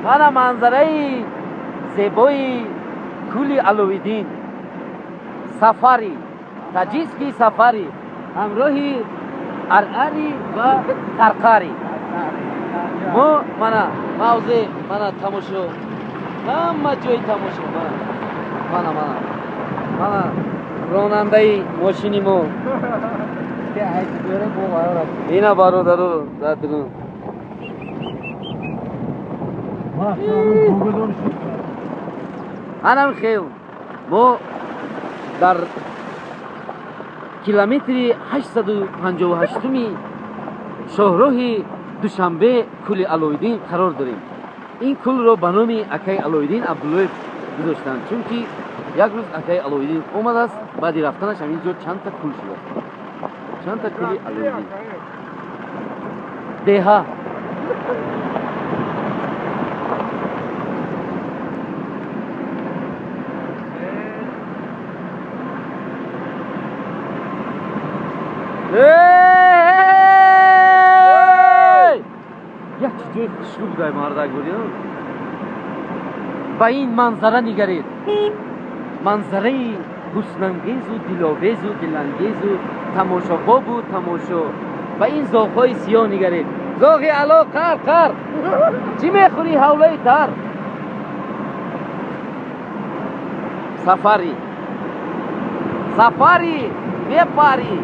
Мана манзараи зебои кӯли Аловиддин. Сафари таҷикский, сафари ҳамроҳи Арари ва Қарқари. Мо мана мавзеъ, мана тамошо, ҳама ҷои тамошо. Мана, мана, мана, мана ронандаи мошини мо. Ина бародару дар дурун. Анам хел мо дар километри 858-уми шоҳроҳи Душанбе кӯли Алоиддин қарор дорем. Ин кӯлро ба номи акаи Алоиддин Абдуллоев гузоштанд, чунки як рӯз акаи Алоиддин омадааст, баъди рафтанаш ҳамин ҷо чандта кӯл шудааст, чандта кӯли Алоиддин. Деҳа. Эй! Як ҷои хушрӯ будай, мардак буди. Ба ин манзара нигаред, манзараи ҳуснангезу диловезу дилангезу тамошобобу тамошо. Ба ин зоғҳои сиёҳ нигаред. Зоғи ало, қар қар, чӣ мехӯрӣ? Ҳавлаи тар. Сафари, сафари мепарӣ.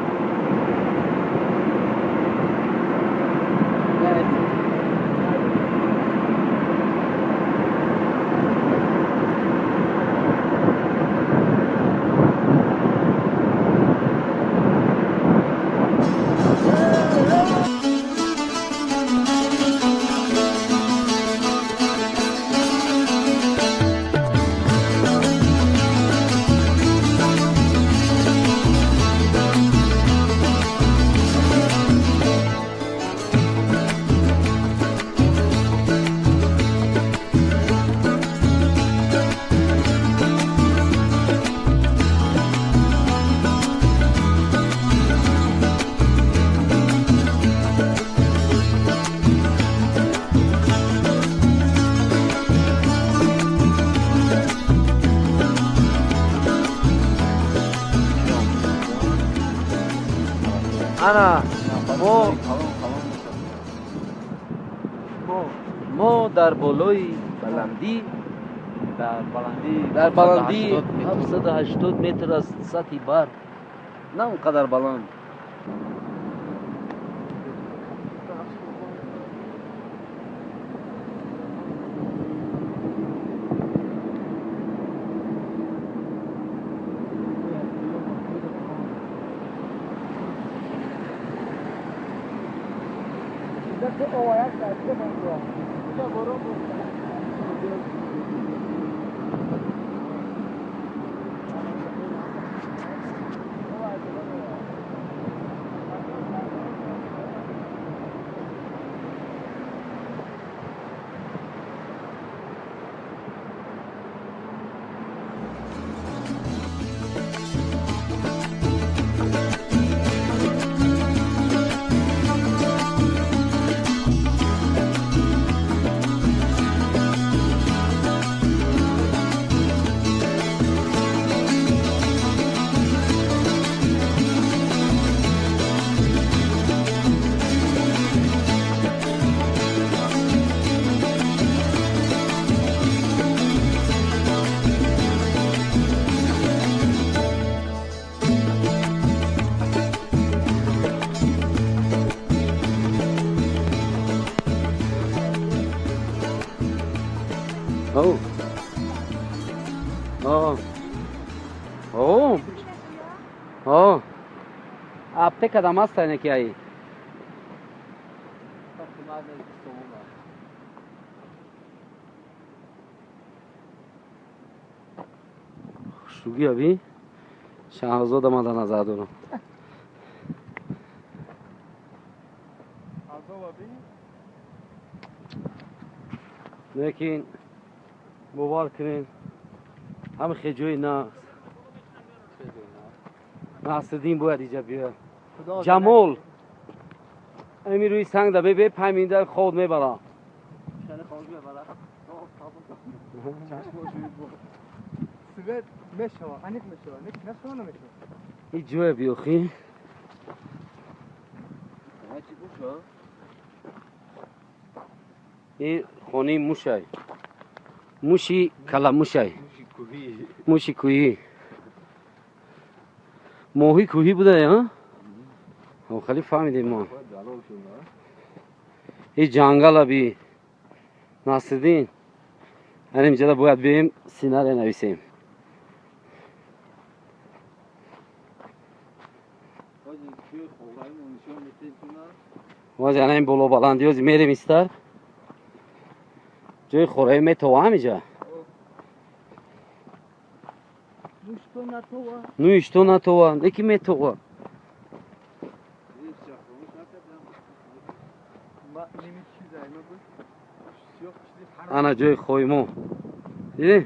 Ана мо дар болои баландӣ, дар баландӣ, дар баландии 780 метр аз сатҳи баҳр, на он қадар баланд. О. О. О. О. Аптека дам аст ки ай. Хушруги аби? Шаҳзода ман дар назар дорам. Лекин бовар кунед, ҳами хеҷои нағз Насриддин бояд иҷа биёяд. Ҷамол, ами рӯи санг да бебе пайминда хоб мебарам. Свет мешава, аниқ мешава, не нашава намешава. Ин ҷоя биёхӣ. Ин хонаи мушай. Муши каламушай. Муши кӯҳӣ. Моҳи кӯҳӣ будае, а? Хеле фаҳмидем мо. Ин ҷангала би Насриддин. Ана инҷода бояд бием сценария нависем. Вози ана ин боло баландиёзи мерем истар. Ҷои хораи метова ҳамиҷа. Ну и что натова? Неки метова. Ана ҷои хоймо. Дидӣ?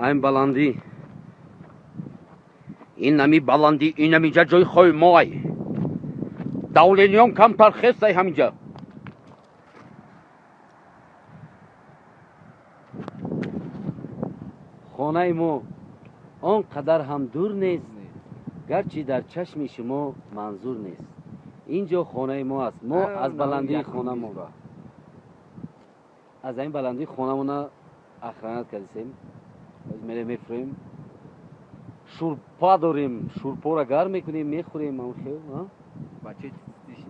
Айн баландӣ. Инами баландӣ, инамиҷа ҷои хоймоай. Давлениём камтар хестай ҳаминҷа. Хонаи мо он қадар ҳам дур нест, гарчи дар чашми шумо манзур нест. Ин ҷо хонаи мо аст. Мо аз баландии хонамон, аз ин баландии хонамона охранат кардисем. Боз мерем мефурем. Шурпа дорем, шурпоро гарм мекунем, мехӯрем.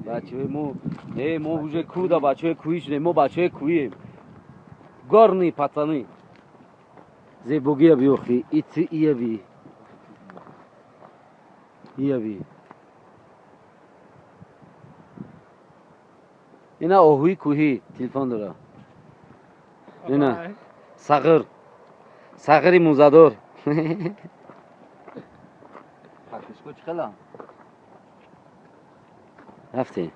Бачаҳои мо, не, мо уже кӯда бачаҳои кӯҳӣ шудем, мо бачаҳои кӯҳием. Горные пацаны. Зебогия биёхӣ, ити ияби. Ияби. Ина оҳуи кӯҳӣ телефон дора. Ина сағир. Сағири музадор. Пакишко чӣ хела? Рафтем.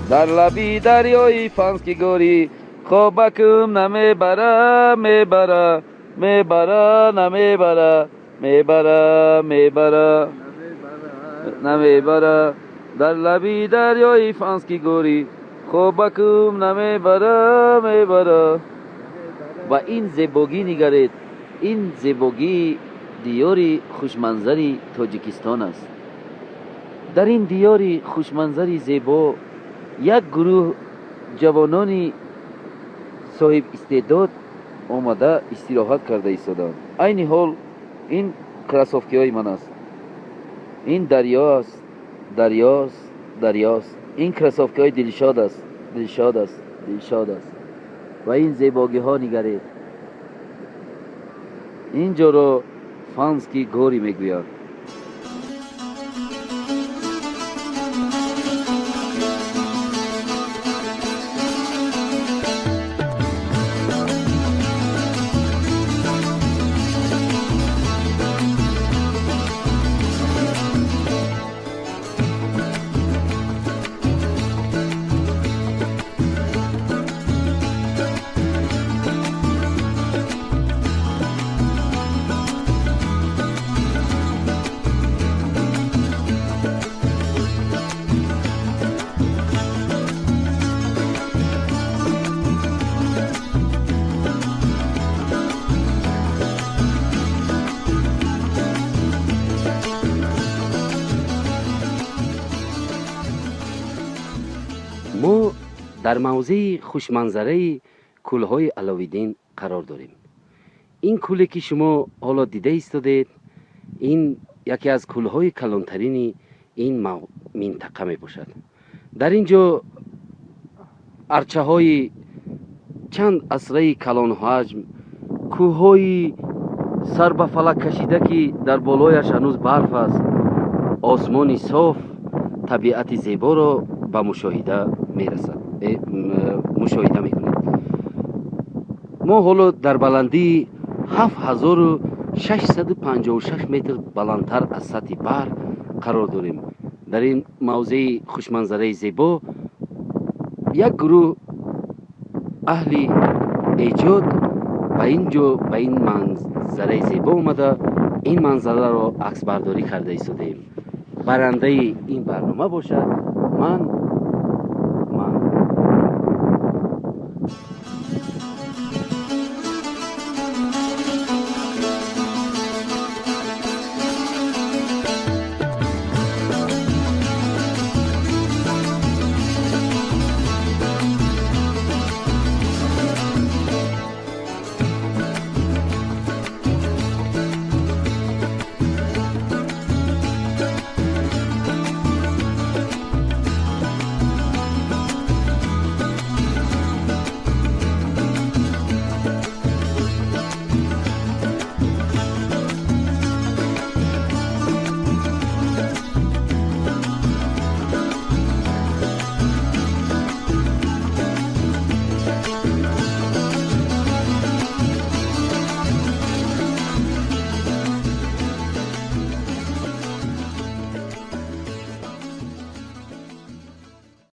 Дар лаби дарёи Фански горӣ хобакум намебара, мебара, мебара, намебара, мебара, мебара, намебара. Дар лаби дарёи Фански горӣ хобакум намебара, мебара. Ва ин зебогӣ нигаред, ин зебогии диёри хушманзари Тоҷикистон аст. Дар ин диёри хушманзари зебо як гурӯҳ ҷавонони соҳиб истеъдод омада истироҳат карда истоданд. Айни ҳол ин кроссовкиҳои ман аст. Ин дарё аст, дарёст, дарёст. Ин кроссовкиҳои Дилшод аст, Дилшод аст, Дилшод аст. Ва ин зебогиҳо нигаред. Ин ҷоро Фански горӣ мегӯянд. Мо дар мавзеи хушманзараи кӯлҳои Аловиддин қарор дорем. Ин кӯле ки шумо ҳоло дида истодед, ин яке аз кӯлҳои калонтарини ин минтақа мебошад. Дар ин ҷо арчаҳои чанд асраи калонҳаҷм, кӯҳҳои Сар ба фалак кашида, ки дар болояш ҳанӯз барф аст, осмони соф, табиати зеборо ба мушоҳида мерасад, мушоҳида мекунед. Мо ҳоло дар баландии 7656 метр баландтар аз сатҳи баҳр қарор дорем. Дар ин мавзеи хушманзараи зебо як гурӯҳ аҳли эҷод ба ин ҷо, ба ин манзараи зебо омада, ин манзараро аксбардорӣ карда истодаем. Барандаи ин барнома бошад ман.